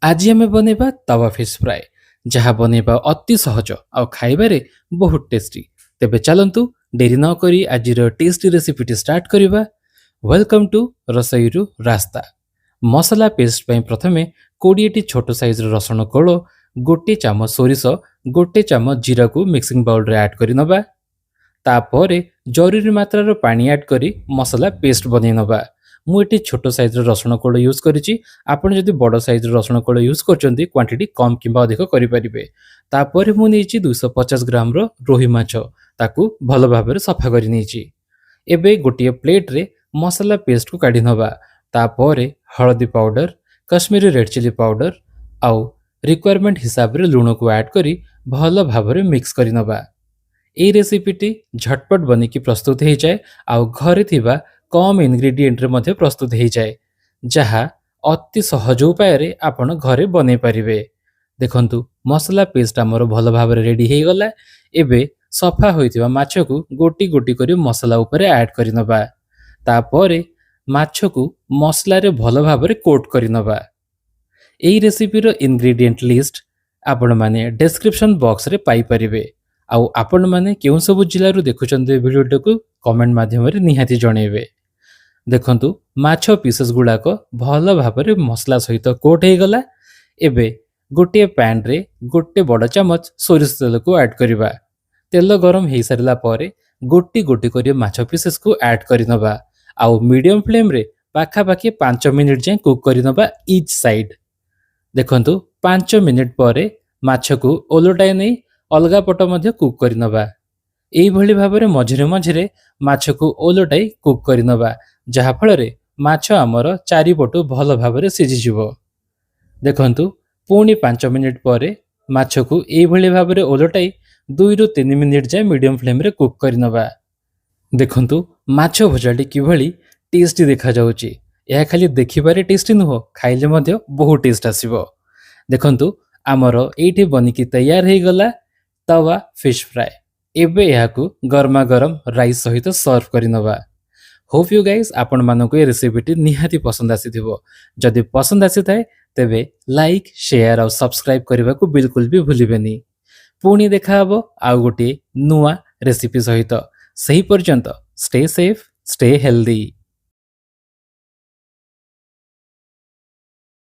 ଆଜି ଆମେ ବନେଇବା ତାୱା ଫିସ୍ ଫ୍ରାଏ, ଯାହା ବନେଇବା ଅତି ସହଜ ଆଉ ଖାଇବାରେ ବହୁତ ଟେଷ୍ଟି। ତେବେ ଚାଲନ୍ତୁ, ଡେରି ନ କରି ଆଜିର ଟେଷ୍ଟି ରେସିପିଟି ଷ୍ଟାର୍ଟ କରିବା। Welcome to ରସୋଇରୁ ରାସ୍ତା। ମସଲା ପେଷ୍ଟ ପାଇଁ ପ୍ରଥମେ 20ଟି ଛୋଟ ସାଇଜ୍ର ରସୁଣ କୋଳ, 1 ଚାମଚ ସୋରିଷ, 1 ଚାମଚ ଜିରାକୁ ମିକ୍ସିଂ ବାଉଲରେ ଆଡ଼୍ କରି ନେବା। ତାପରେ ଜରୁରୀ ମାତ୍ରାର ପାଣି ଆଡ଼୍ କରି ମସଲା ପେଷ୍ଟ ବନେଇ ନେବା। ମୁଁ ଏଠି ଛୋଟ ସାଇଜ୍ର ରସୁଣ କୋଳ ୟୁଜ୍ କରିଛି। ଆପଣ ଯଦି ବଡ଼ ସାଇଜ୍ର ରସୁଣ କୋଳ ୟୁଜ୍ କରୁଛନ୍ତି, କ୍ୱାଣ୍ଟିଟି କମ୍ କିମ୍ବା ଅଧିକ କରିପାରିବେ। ତାପରେ ମୁଁ ନେଇଛି 250 ଗ୍ରାମର ରୋହି ମାଛ। ତାକୁ ଭଲ ଭାବରେ ସଫା କରି ନେଇଛି। ଏବେ ଗୋଟିଏ ପ୍ଲେଟ୍ରେ ମସଲା ପେଷ୍ଟକୁ କାଢ଼ି ନେବା। ତାପରେ ହଳଦୀ powder, Kashmiri red chilli powder ଆଉ ରିକ୍ୱାରମେଣ୍ଟ ହିସାବରେ ଲୁଣକୁ ଆଡ଼୍ କରି ଭଲ ଭାବରେ ମିକ୍ସ କରିନେବା। ଏଇ ରେସିପିଟି ଝଟପଟ ବନିକି ପ୍ରସ୍ତୁତ ହେଇଯାଏ ଆଉ ଘରେ ଥିବା କମ୍ ଇନଗ୍ରିଡ଼ିଏଣ୍ଟରେ ମଧ୍ୟ ପ୍ରସ୍ତୁତ ହେଇଯାଏ, ଯାହା ଅତି ସହଜ ଉପାୟରେ ଆପଣ ଘରେ ବନେଇ ପାରିବେ। ଦେଖନ୍ତୁ, ମସଲା ପେଷ୍ଟ ଆମର ଭଲ ଭାବରେ ରେଡ଼ି ହେଇଗଲା। ଏବେ ସଫା ହୋଇଥିବା ମାଛକୁ ଗୋଟି ଗୋଟି କରି ମସଲା ଉପରେ ଆଡ଼୍ କରିନେବା। ତାପରେ ମାଛକୁ ମସଲାରେ ଭଲ ଭାବରେ କୋଟ୍ କରିନେବା। ଏଇ ରେସିପିର ଇନଗ୍ରିଡ଼ିଏଣ୍ଟ ଲିଷ୍ଟ ଆପଣମାନେ ଡେସ୍କ୍ରିପସନ୍ ବକ୍ସରେ ପାଇପାରିବେ। ଆଉ ଆପଣମାନେ କେଉଁ ସବୁ ଜିଲ୍ଲାରୁ ଦେଖୁଛନ୍ତି ଭିଡ଼ିଓଟିକୁ, କମେଣ୍ଟ ମାଧ୍ୟମରେ ନିହାତି ଜଣେଇବେ। ଦେଖନ୍ତୁ, ମାଛ ପିସେସ୍ ଗୁଡ଼ାକ ଭଲ ଭାବରେ ମସଲା ସହିତ କୋଟ୍ ହେଇଗଲା। ଏବେ ଗୋଟିଏ ପ୍ୟାନ୍ରେ 1 ବଡ଼ ଚାମଚ ସୋରିଷ ତେଲକୁ ଆଡ଼୍ କରିବା। ତେଲ ଗରମ ହେଇସାରିଲା ପରେ ଗୋଟି ଗୋଟି କରି ମାଛ ପିସେସ୍କୁ ଆଡ଼୍ କରିନେବା ଆଉ ମିଡ଼ିୟମ୍ ଫ୍ଲେମ୍ରେ ପାଖାପାଖି 5 ମିନିଟ୍ ଯାଏଁ କୁକ୍ କରିନେବା ଇଚ୍ ସାଇଡ଼୍। ଦେଖନ୍ତୁ, 5 ମିନିଟ୍ ପରେ ମାଛକୁ ଓଲଟାଇ ନେଇ ଅଲଗା ପଟ ମଧ୍ୟ କୁକ୍ କରିନେବା। ଏଇଭଳି ଭାବରେ ମଝିରେ ମଝିରେ ମାଛକୁ ଓଲଟାଇ କୁକ୍ କରିନେବା, ଯାହାଫଳରେ ମାଛ ଆମର ଚାରିପଟୁ ଭଲ ଭାବରେ ସିଝିଯିବ। ଦେଖନ୍ତୁ, ପୁଣି 5 ମିନିଟ୍ ପରେ ମାଛକୁ ଏଇଭଳି ଭାବରେ ଓଲଟାଇ 2ରୁ 3 ମିନିଟ୍ ଯାଏଁ ମିଡ଼ିୟମ୍ ଫ୍ଲେମ୍ରେ କୁକ୍ କରିନେବା। ଦେଖନ୍ତୁ, ମାଛ ଭଜାଟି କିଭଳି ଟେଷ୍ଟି ଦେଖାଯାଉଛି। ଏହା ଖାଲି ଦେଖିବାରେ ଟେଷ୍ଟି ନୁହଁ, ଖାଇଲେ ମଧ୍ୟ ବହୁତ ଟେଷ୍ଟ ଆସିବ। ଦେଖନ୍ତୁ, ଆମର ଏଇଠି ବନିକି ତୈୟାର ହେଇଗଲା ତାୱା ଫିଶ୍ ଫ୍ରାଏ। ଏବେ ଏହାକୁ ଗରମା ଗରମ ରାଇସ୍ ସହିତ ସର୍ଭ କରିନେବା। ହୋପ୍ you guys, ଆପଣମାନଙ୍କୁ ଏ ରେସିପିଟି ନିହାତି ପସନ୍ଦ ଆସିଥିବ। ଯଦି ପସନ୍ଦ ଆସିଥାଏ, ତେବେ ଲାଇକ୍, ସେୟାର ଆଉ ସବସ୍କ୍ରାଇବ୍ କରିବାକୁ ବିଲକୁଲ ବି ଭୁଲିବେନି। ପୁଣି ଦେଖାହବ ଆଉ ଗୋଟିଏ ନୂଆ ରେସିପି ସହିତ। ସେହି ପର୍ଯ୍ୟନ୍ତ ଷ୍ଟେ ସେଫ୍, ଷ୍ଟେ ହେଲ୍ଦି।